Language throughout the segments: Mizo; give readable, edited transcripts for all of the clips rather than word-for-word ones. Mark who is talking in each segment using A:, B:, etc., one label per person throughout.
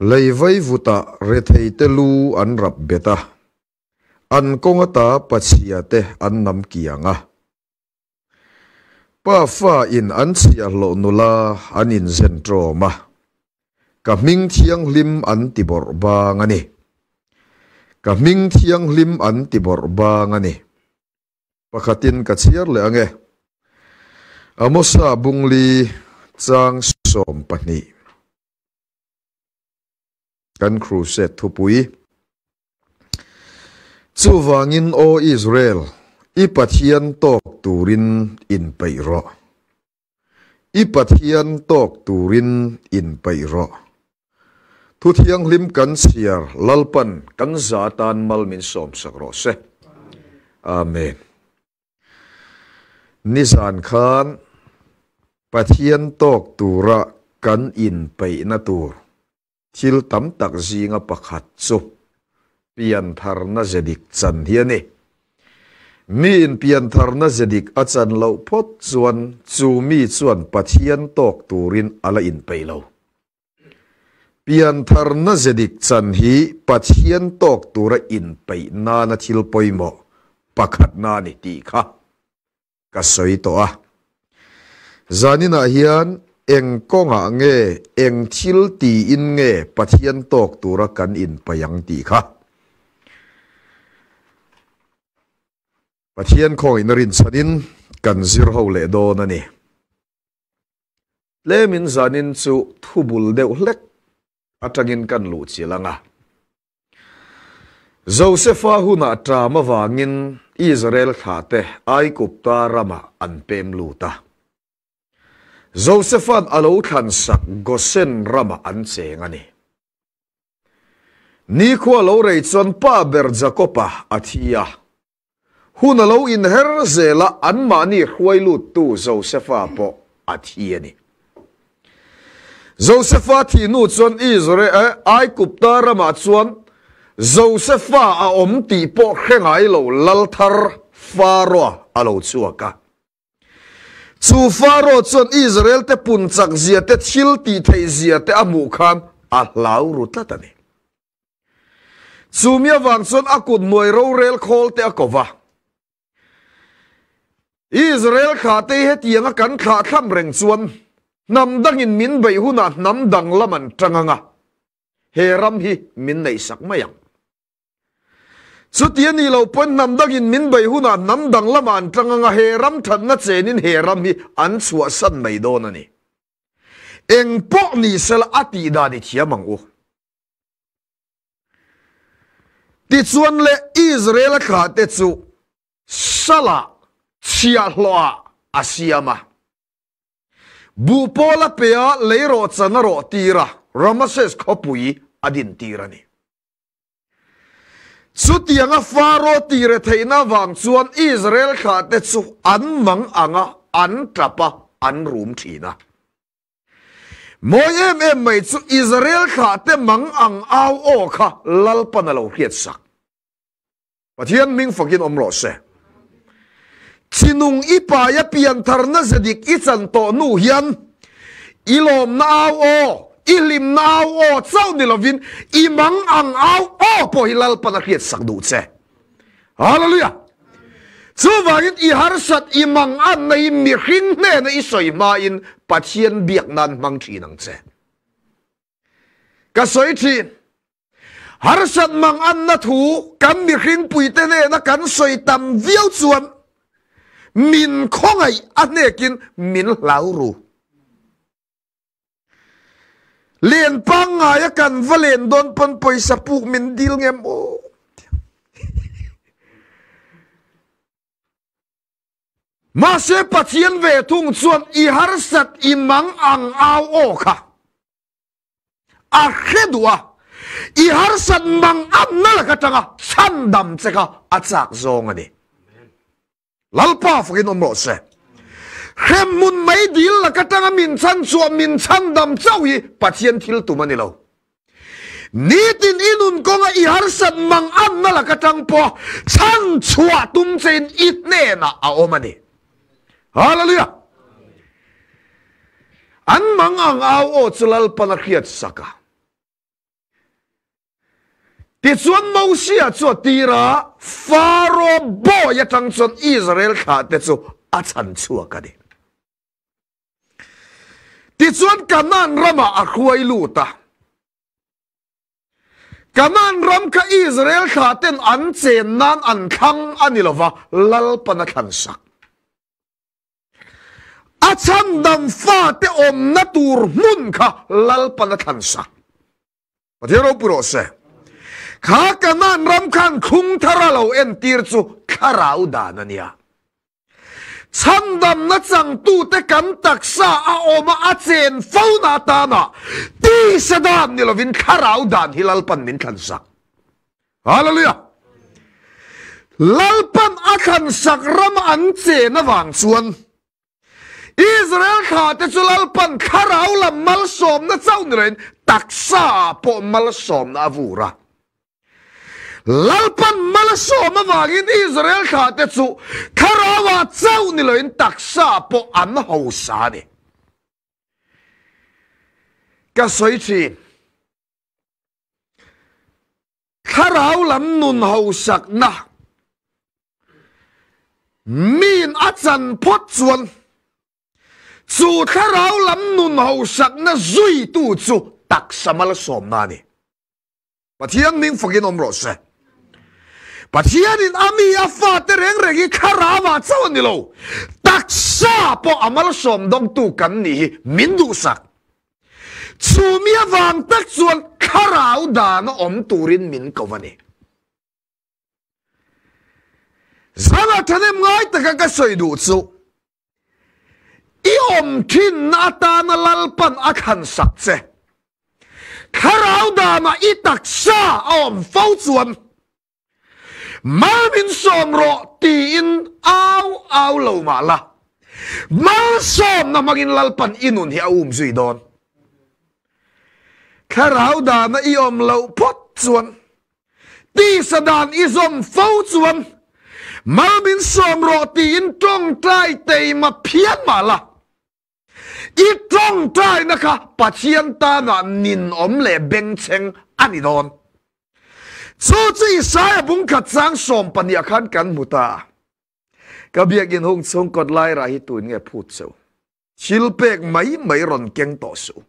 A: Lei vaivutah retheite lu an rap bet a, an kawng ata pachhiate an nam kiang a. Pa fa in an chhiahhlawh nula an inzen ṭawm a, ka hming thianghlim an ti bawrh bang a ni. Ka hming thianghlim an ti bawrh bang a ni. Pakhatin ka chhiar leh ang e. Amosa Bungli chang 12. Kan Crusade thupui. Chuvangin Aw Israel, i Pathian tawk turin inpeih rawh. I Pathian tawk turin inpeih rawh. Thu thianghlim kan chhiar Lalpan kan za atan mal min sawmsak rawh se. Amen. Nizan khan Pathian tawk tura kan inpeihna tur thil tam tak zinga pakhat chu piantharna ze dik chan hi a ni. Miin piantharna ze dik a chan loh phawt chuan chu mi chuan Pathian tawk turin a la inpeih lo. Piantharna ze dik chan hi Pathian tawk tura inpeih nana thil pawimawh pakhatna a ni tih kha ka sawi tawh a. Zaninah hian eng kawngah nge, eng thil tiin nge Pathian tawk tura kan inpeih ang tih kha Pathian khawngihna rinchhanin kan zir ho leh dawn a ni. Tlemin zanin chu thubul deuh hlek atangin kan luh chilh ang a. Josefa hunah ṭam avangin Israel thlahte Aigupta ramah an pem lut a. Josefa'n a lo thlansak Gosen ramah an cheng a ni. Nikhua lo rei chuan pa ber Jakoba a thi a. Hun a lo inher zel a, anmahni hruai luttu Josefa pawh a thi a ni. Josefa thih hnu chuan Israel, Aigupta ramah chuan Josefa a awm tih pawh hre ngai lo lal thar Faroa a lo chhuak a. Chu Faroa chuan Israel-te pun chak zia te, thil tih theih zia te a hmuh khan a hlau ru tlat a ni. Chu mi avang chuan a kut hnuai rorel khawl te a ko va. Israel thlah te hi hetianga kan thlah thlam reng chuan hnam dangin min beih hunah hnam dang lam an tang anga he ram hi min neihsak mai ang. Chuti a nih loh pawn hnam dangin min beih hunah hnam dang lamah an tang anga he ram thatna chenin he ram hi an chhuahsan mai dawn a ni. Eng pawh ni sela a tih dan i thiam ang u. Tichuan le Israel-a thlahte chu salah chhiahhlawhah a siam a. Buhpawl a pe a, leirawhchan a rawh tir a, Ramases khawpui a din tir a ni. Chutianga Faro tire theihna avang chuan Israel thlahte chu an mang ang a, an tap a, an rum thin a. Mawi em em mai chu Israel thlahte mang ang au aw kha Lalpan a lo hriatsak. Pathian hming fakin awm rawh se. Chinung i paia piantharna ze dik i chan tawh hnu hian i lawmna au aw, i hlimna au aw chauh ni lovin i mang ang au aw pawh hi Lalpan a hriatsak duh che. Hallelujah! Chuvangin i harsat i mang anna hi mihring hnena i sawi hmain Pathian biak nan hmang thin ang che. Ka sawi thin. Harsat mang anna thu kan mihring puite hnena kan sawi tam viau chuan min khawngaih a hnekin min hlau ru. Len pangngai a kan va len dawn pawn pawisa puk min dil ngem aw. Mahse Pathian ve thung chuan i harsat i mang ang au aw kha a hre duh a, i harsat mang anna laka tanga chhandam che kha a chak zawng a ni. Lalpa fakin awm rawh se. Hremhmun mei dil lak atanga min chhan chhuah min chhandam chauh hi Pathian thil tum a ni lo. Nitin i nun kawnga i harsat mang anna lak atang pawh chhan chhuah tum chein i hnenah a awm a ni. Hallelujah! An mang ang au aw chu Lalpan a hriat sak a. Tichuan Mosia chu a tir a, Faro bawi atang chuan Israel thlahte chu a chhan chhuak a ni. Tichuan Kanaan ramah a hruai lut a. Kanaan ram kha Israel thlahten an chen nan an thlang a ni lova, Lalpan a thlan sak. A chhandam fate awmna tur hmun kha Lalpan a thlan sak. Pathian ropui rawh se. Kha Kanaan ram khan thlung thar a lo entir chu thlarau dan a nia. Chhandamna changtute kan taksa a awm a, a chen fo na atana tisa dan ni lovin thlarau dan hi Lalpan min thlan sak. Hallelujah! Lalpan a thlan sak ram an chen avang chuan Israel thlate chu Lalpan thlarau lam malsawmna chauh ni loin taksa ah pawh malsawmna a vur a. Lalpan malsawm avangin Israel thlate chu thlarau ah chauh ni loin taksa ah pawh an hausa a ni. Ka sawi thin. Thlarau lam nun hausakna miin a chan phawt chuan chu thlarau lam nun hausakna zuitu chu taksa malsawmna a ni. Pathian hming fakin awm rawh se. Pathianin a mi a fate reng reng hi thlarauah chauh a ni lo, taksa pawh a malsawm dawngtu kan nih hi min duhsak. Chu mi avang tak chuan thlarau dana awm turin min ko a ni. Zana thahnem ngai taka ka sawi duh chu, i awm thinna atana Lalpan a thlan sak che. Thlarau dana i taksa a awm fo chuan, Mal min sawm rawh tiin au au lo mah la, malsawmna hmangin Lalpan i nun hi a um zui dawn. Thlarau dana i awm loh phawt chuan, tisa dan i zawm fo chuan, mal min sawm rawh tiin tawngtai teima phian mah la, i tawngtaina kha Pathian tana ninawm leh bengchheng a ni dawn. Chu chu Isaiah bungkhat chang 12 khan kan hmu ta. Ka biakinn hung chhung kawt lai rah hi tuin nge phut cheu? Thil pek mai mai rawn keng tawh suh.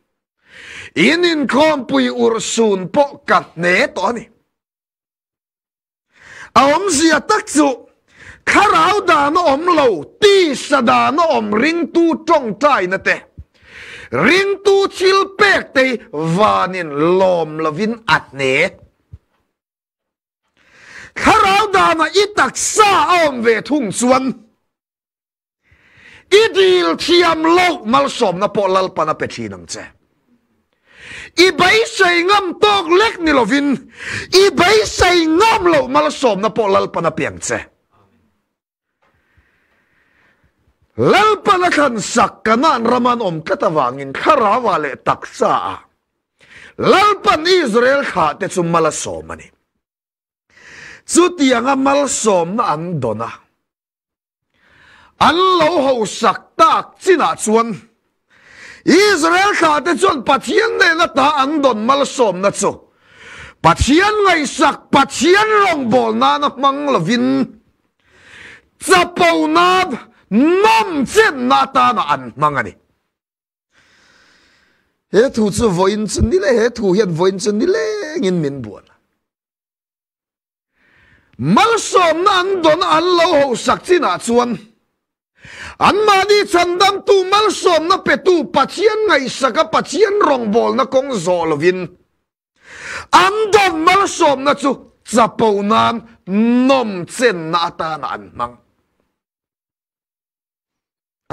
A: In inkhawmpui urhsun pawh ka hne tawh a ni. A awmzia tak chu thlarau dan a awm lo, tisa dan a awm ringtu tawngtaina te, ringtu thil pek te hi vanin lawm lovin a hne. Thlarau danah i taksa a awm ve thung chuan I dil thiam loh malsawmna pawh Lalpan a pe thin ang che. I beisei ngam tawk lek ni lovin i beisei ngam loh malsawmna pawh Lalpan a pe ang che. Lalpan a thlan sak Kanaan rama an awm tlat avangin thlarauah leh taksaah Lalpan Israel thlahte chu mal a sawm a ni. Chutianga malsawmna an dawn a. An lo hausak tak chinah chuan Israel thlahte chuan Pathian nena ta an dawn malsawmna chu Pathian ngaihsak, Pathian rawngbâwl nana hmang lovin chapo nan nawm chenna atana an hmang a ni. He thu chu vawiin chu ni le, he thu hian vawiin chu nilengin min buan a. Malsawmna an dawn an lo hausak chinah chuan anmahni chhandamtu malsawmna petu Pathian ngaihsaka Pathian rawngbawlna kawng zawh lovin an dawn malsawmna chu chapo nan nawmchenna atana an hmang.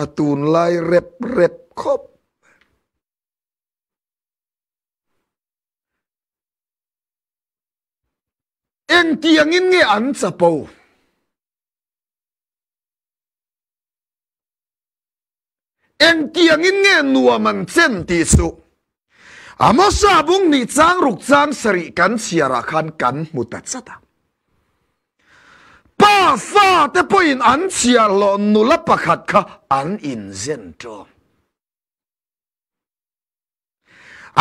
A: A tunlai rep rep khawp. Engtiangin nge an chapo? Engtiangin nge nuam an chen tih chu Amosa bung nih chang ruk chang sarih kan chhiarah khan kan hmu ta chat a. Pa fa te pawhin an chhiar hlawh nula pakhat kha an inzen ṭawm.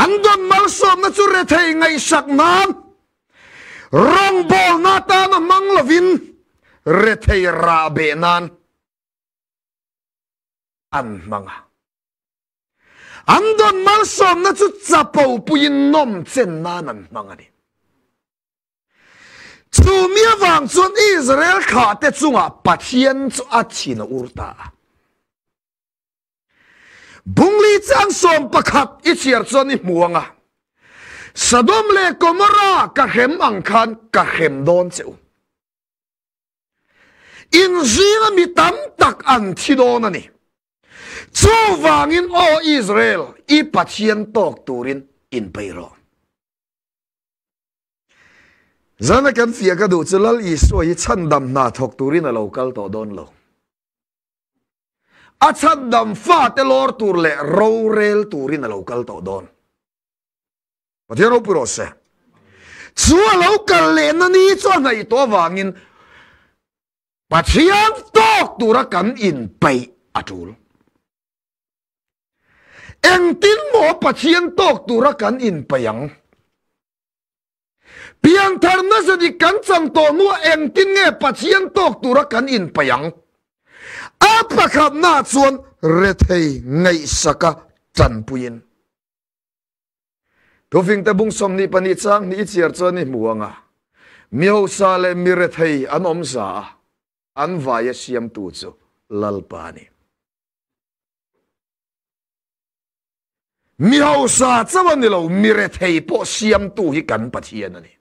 A: An dawn malsawmna chu rethei ngaihsak nan, Rawngbawlna atana hmang lovin rethei rah beh nan an hmang a. An dawn malsawmna chu chapo puiin nawm chen nan an hmang a ni. Chu mi avang chuan Israel thlahte chungah Pathian chu a thin a ur ta a. Bungli chang 11 i chhiar chuan i hmu ang a, Sodom leh Gomorrah ka hrem ang khan ka hrem dawn che u. In zinga mi tam tak an thi dawn a ni. Chuvangin aw Israel, i Pathian tawk turin inpeih rawh. Zana kan fiah ka duh chu Lal Isua hi chhandam hna thawk turin a lo kal tawh dawn lo. A chhandam fate lawr tur leh rorel turin a lo kal tawh dawn. Pathian ropui rawh se. Chu a lo kal lehna ni chu a hnaih tawh avangin Pathian tawk tura kan inpeih a tul. Engtin maw Pathian tawk tura kan inpeih ang? Piantharna zadik kan chan tawh hnuah engtin nge Pathian tawk tura kan inpeih ang? A pakhatnaah chuan rethei ngaihsaka tanpuiin. Thufingte bung 22 chang hnih i chhiar chuan i hmu ang a, mi hausa leh mi rethei an awm za a, an vaia siamtu chu Lalpa a ni. Mi hausa chauh a ni lo, mi rethei pawh siamtu hi kan Pathian a ni.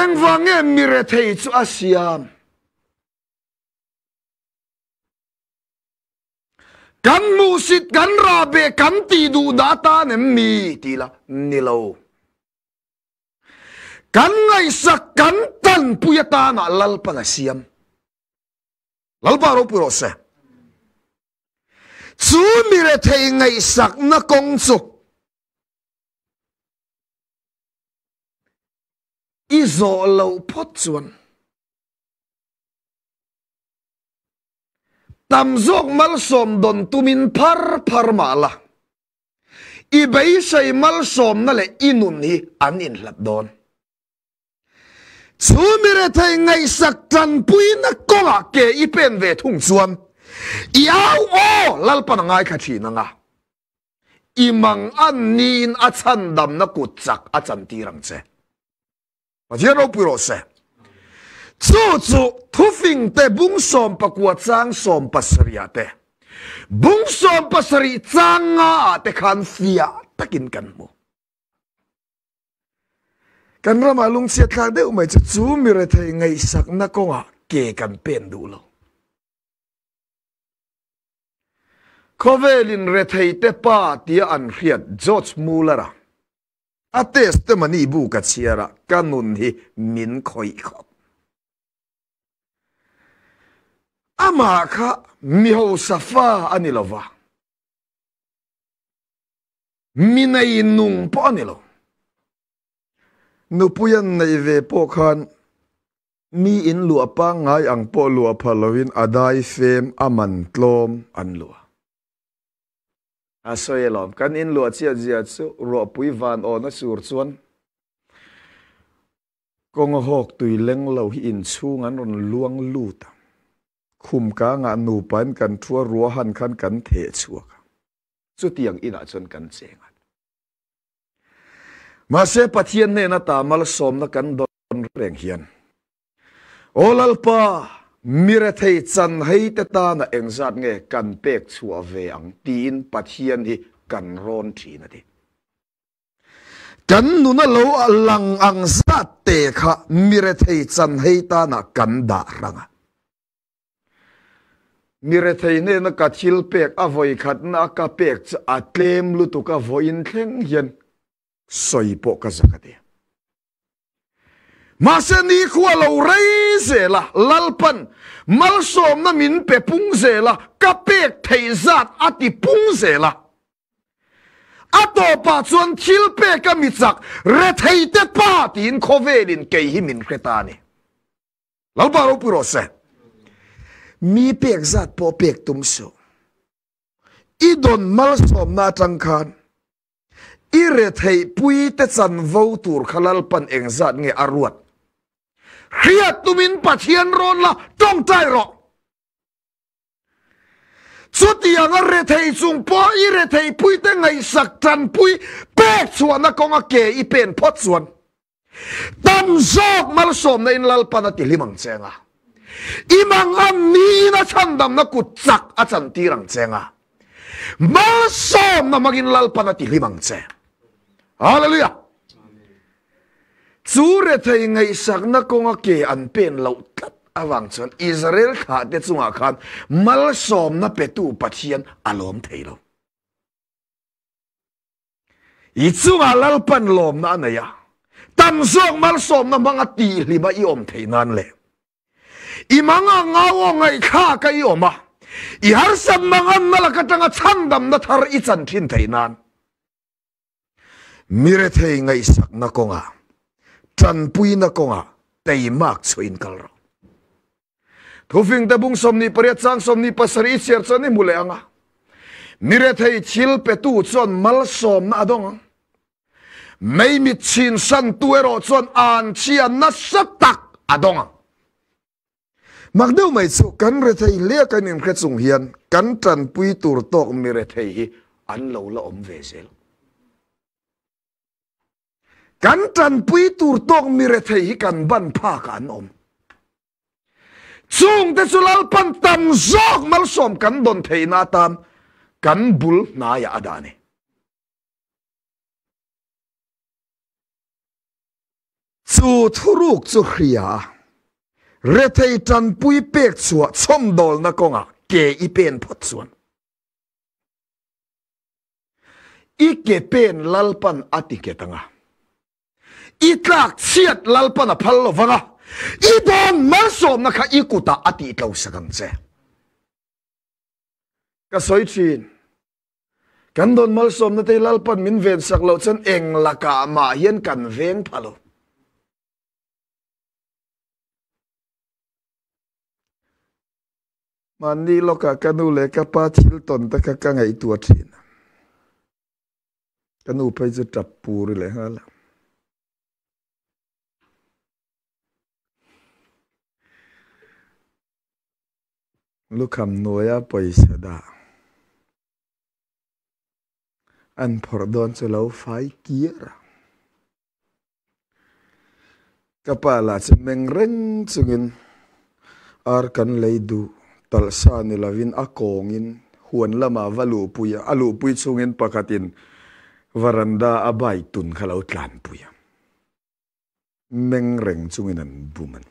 A: Engvang nge mi rethei chu a siam? Kan hmuhsit, kan rahbeh, kan tih duh dah atan em mi? Ti la, ni lo. Kan ngaihsak, kan tanpui atanah Lalpan a siam. Lalpa ropui rawh se. Chu mi rethei ngaihsakna kawng chu i zawh loh phawt chuan tam zawk malsawm dawn tumin phar phar mah la, i beisei malsawmna leh i nun hi an inhlat dawn. Chu mi rethei ngaihsak tanpuina kawngah ke i pen ve thung chuan i au aw Lalpan a ngaithla thin ang a, i mang an niin a chhandamna kut chak a chantir ang che. Pathian ropui rawh se. Chu chu thufingte bung 19 chang 70 te, bung 70 chang nga ah te khan fiah takin kan hmu. Kan ramah lungchhiat thlak deuh mai chu chu mi rethei ngaihsakna kawngah ke kan pen duh lo. Khawvelin retheite pa tia an hriat George Muller-a a testimony bu ka chhiar a, ka nun hi min khawih khawp. Amah kha mi hausa fa a ni lova. Mi nei nung pawh a ni lo. Nupui an neih ve pawh khan mi in luah pangngai ang pawh luah pha loin a dai fem a man tlawm an luah. A sawi alawm, kan in luah chiat zia chu ruahpui van awna sur chuan kawng a hawk tui leng lo hi inchhung an rawn luang lut a. Khum kangah nupa in kan thu a, ruahan khan kan theh chhuak a. Chutiang inah chuan kan cheng a. Mahse Pathian hnena ta malsawmna kan dawn reng hian, Aw Lalpa, mi rethei chan hei te tana engzat nge kan pek chhuah ve ang tiin Pathian hi kan rawn thin a ti. Kan nuna lo lang ang zat te kha mi rethei chan hei tana kan dah hrang a. Mi rethei hnena ka thil pek a vawi khatna a ka pek chu a tlem lutuk a vawiin thleng hian sawi pawh ka zak a ti. Mahse nikhua lo rei zel a, Lalpan malsawmna min pe pung zel a, ka pek theih zat a ti pung zel a. A tawpah chuan thil pek a mi chak rethei te pa tiin khawvelin kei hi min hre ta a ni. Lalpa ropui rawh se. Mi pek zat pawh pek tum suh. I dawn malsawmna atang khan I retheih pui te chanvo tur kha Lalpan engzat nge a ruat? Hriat tumin Pathian rawn la tawngtai rawh. Chutianga rethei chung pawh i rethei puite ngaihsak tanpui pek chhuahna kawnga ke i pen phawt chuan tam zawk malsawmna in Lalpan a ti hlim ang che anga, i mangan niin a chhandamna kut chak a chantir ang che anga, malsawmna hmangin Lalpan a ti hlim ang che. Hallelujah! Chu rethei ngaihsakna kawnga ke an pen loh tlat avang chuan Israel thlahte chungah khan malsawmna petu Pathian a lawm thei lo. I chungah Lalpan lawmna a nei a, tam zawk malsawmna hmanga tihhlima i awm theih nan leh i manga ngau aw ngaihthlaka i awm a, i harsat manganna lak atanga chhandamna thar i chan thin theih nan. Mi rethei ngaihsakna kawngah, tanpuina kawngah teimak chhuahin kal rawh. Thufingte bung 28 chang 27 i chhiar chuan i hmu leh ang a. Mi rethei thil petu chuan malsawmna a dawng ang. Mei mit chhin santu erawh chuan an chhia nasa tak a dawng ang. Mak deuh mai chu kan rethei hle a kan inhre chung hian kan tanpui tur tawk mi rethei hi an lo la awm ve zel. Kan tanpui tur tawk mi rethei hi kan ban phakah an awm. Chungte chu Lalpan tam zawk malsawm kan dawn theihna atan kan bul hnaiah a dah a ni. Chu thuruk chu hria a, rethei tanpui pek chhuah chhawmdawlna kawngah ke i pen phawt chuan i ke pen Lalpan a ti nghet ang a, i tlak chhiat Lalpan a phal lo vang a, i dawn malsawmna kha i kutah a tih tlo sak ang che. Ka sawi thin. Kan dawn malsawmna te hi Lalpan min ven sak loh chuan eng lakah mah hian kan veng pha lo. Mahni lawkah ka nu leh ka pa thil tawn te kha ka ngaihtuah thin. Ka nu phei chu tap pur i leh nghal a. Lukham hnuaia pawisa dah an phawrh dawn chu lo fai kiar a. Ka pa lah chu meng reng chungin ar kan lei duh talh sa ni lovin a kawngin huan lamah va luhpui a, a luhpui chungin pakhatin varanda a bike tun kha lo tlanpui a. Meng reng chungin an bum a ni.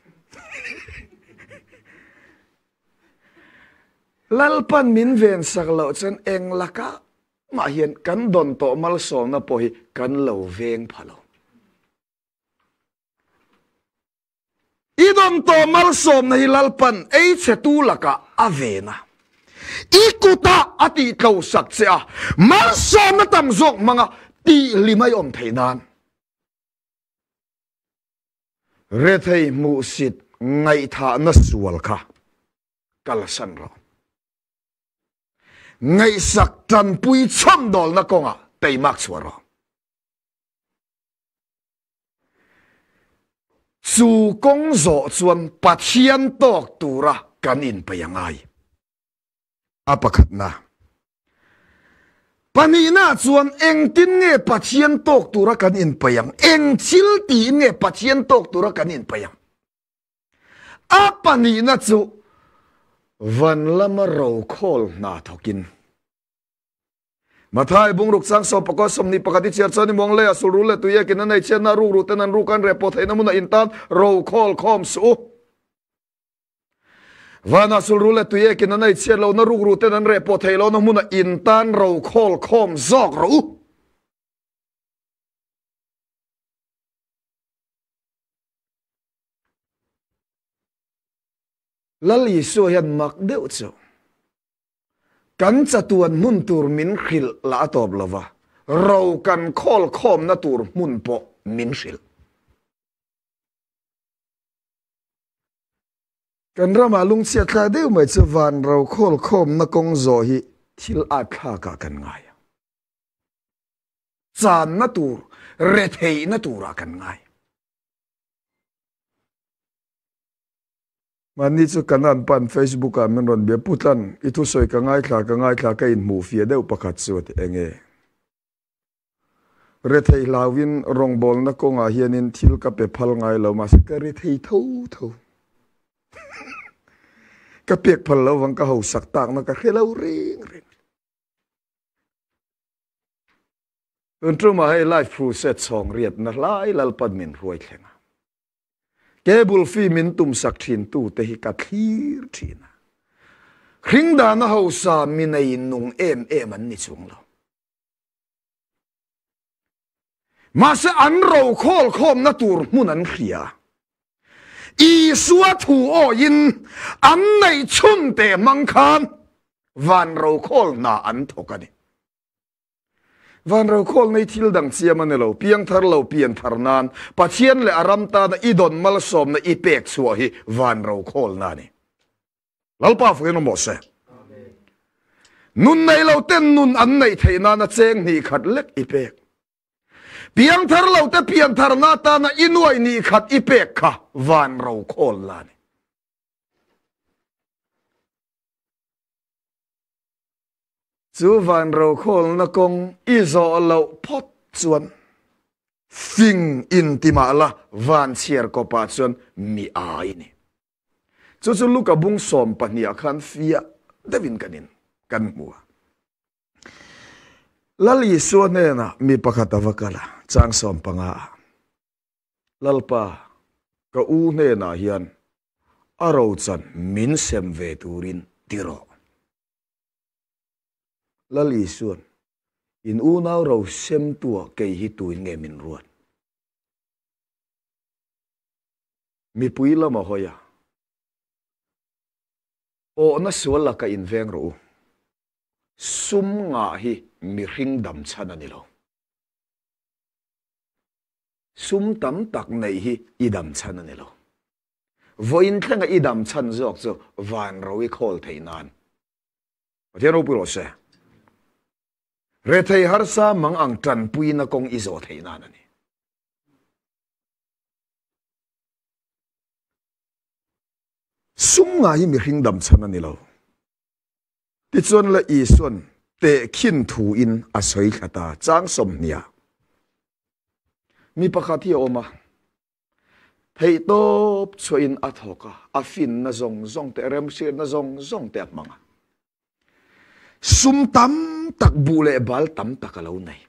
A: Lalpan min ven sak loh chuan eng lakah mah hian kan dawn tawh malsawmna pawh hi kan lo veng pha lo. I dawn tawh malsawmna hi Lalpan ei chhetu lakah a ven a. I kutah a tihtlo sak che a, malsawmna tam zawk hmanga tihlim a i awm theih nan. Rethei hmuhsit ngaihthahna sual kha kalsan rawh. Ngaihsak tanpui chhawmdawlna kawngah teimak chhuah rawh. Chu kawng zawh chuan Pathian tawk tura kan inpeih a ngai. A pakhatna. Pahnihna chuan engtin nge Pathian tawk tura kan inpeih ang? Eng thil tiin nge Pathian tawk tura kan inpeih ang? A pahnihna chu van lama rokhawl hna thawkin. Mathai bungruk chang sawm pakua 21 i chhiar chuan i muang leiah sulrul leh tui ekin a nei chhiatna rukru ten an ruk an reh pawh theihna hmunah intan rokhawl khawm suh u. Vanah sulru leh tui ekin an ei chhiat lohna rukru ten an reh pawh theih lohna hmunah in tan ro khawl khawm zawk rawh u. Lal Isua hian mak deuh chu kan chatuan hmun tur min hrilh lah a tawp lova, ro kan khawl khawmna tur hmun pawh min hrilh. Kan ramah lungchhiat thlak deuh mai chu van ro khawl khawmna kawng zawh hi thil at thlakah kan ngai a. Channa tur, retheihna turah kan ngai.
B: Mahni chu Kanan pan Facebook ah min rawn bia, Pu Tlan, i thusawi ka ngaithla, ka ngaithla, ka inhmuh fiah deuh pakhat chu a ti eng e? Rethei hlauin rawngbawlna kawngah hianin thil ka pe phal ngai lo, mahse ka rethei tho tho. Ka pek phal lo vang ka hausak takna ka hre lo reng reng. Tun tumah hei life crusade chhawng riatna hlai Lalpan min hruai thleng a. Cable fee min tumsak thin tute hi ka thlir thin a. Hringdana hausa mi nei nung em em an ni chung lo. Mahse an rokhawl khawmna tur hmun an hria. Isua thu awiin an neih chhun te hmang khan van rokhawl hna an thawk a ni. Van rokhawl nei thil dang chiam a ni lo, piangthar lo pianthar nan Pathian leh a ram tana i dawn malsawmna i pek chhuah hi van rokhawlna a ni. Lalpa fuhin awm rawh se. Nun nei lo ten nun an neih theih nana cheng hnih khat lek i pek. Piangthar lo te piantharna atana i nuai hnih khat i pek kha van rokhawl la ni. Chu van rokhawlna kawng i zawh loh phawt chuan fing inti mah la van chhiar kawpah chuan mi ai ni. Chu chu Luka bung 12 ah khan fiah deuhin kan in kan hmu a. Lal Isua hnenah mi pakhat a va kal a, chang 15 ah, Lalpa, ka u hnenah hian a rochan min sem ve turin ti rawh. Lal Isuan, In unau ro semtua kei hi tuin nge min ruat? Mipui lam a hawi a, Awhna sual laka inveng rawh u. Sum ngah hi mihring dam chhan a ni lo. Sum tam tak neih hi i dam chhan a ni lo. Vawiin thlenga i dam chhan zawk chu van ro i khawl theih nan. Pathian ropui rawh se. Rethei harsa mang ang tanpuina kawng i zawh theih nan a ni. Sum ngah hi mihring dam chhan a ni lo. Tichuan la Isuan tehkhin thu in a sawi thla ta chang 20 ah. Mi pakhat hi a awm a, theihtawp chhuahin a thawk a, a finna zawng zawng te, remhriatna zawng zawng te a hmang a. Sum tam tak buh leh bal tam tak a lo nei.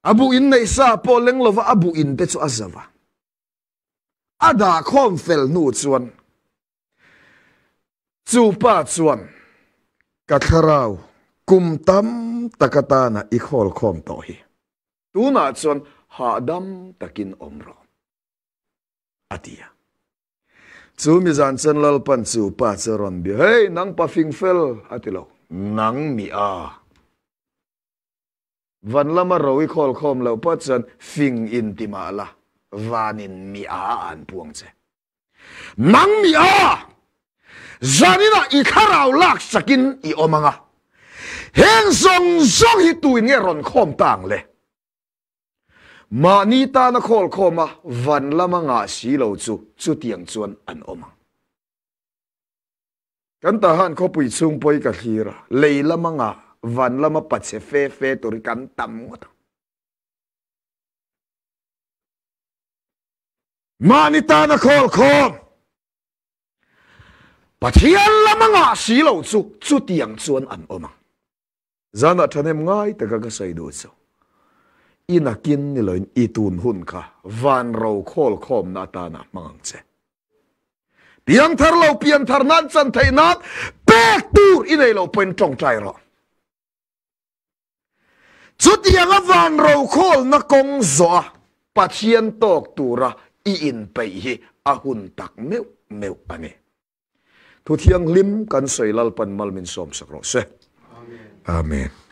B: A buh in neih sa pawh leng lova a buh in te chu a zau a. A dah khawm fel hnu chuan chu pa chuan ka thlarau kum tam tak atana i khawl khawm tawh hi tunah chuan hahdam takin awm rawh a ti a. Chu mi zan chuan Lalpan chu pa chu a rawn bia, Hei, nang pa fing fel, a ti lo, nang mi a. Van lama ro i khawl khawm loh pawh chuan fing in ti mah la, vanin mi a an puang che. Nang mi a! Zaninah i thlarau lak sakin i awm ang a, heng zawng zawng hi tuin nge rawn khawm ta ang le? Mahni tana khawl khawm a, van lama ngah si lo chu chutiang chuan an awm ang. Kan Tahan khawpui chhung pawi ka thlir a, lei lama ngah, van lama pachhe fe fe tur hi kan tam ngawt ang. Mahni tana khawl khawm, Pathian lama ngah si lo chu chutiang chuan an awm ang. Zanah thahnem ngai taka ka sawi duh chu, i nakin ni loin i tun hun kha van ro khawl khawmna atana hmang ang che. Piangthar lo pianthar nan chan theih nan pek tur i nei lo pawhin tawngtai rawh. Chutianga van ro khawlna kawng zawh a Pathian tawk tura i inpeih hi a hun tak meuh meuh a ni. Thu thianghlim kan sawi Lalpan mal min sawmsak rawh se. Amen.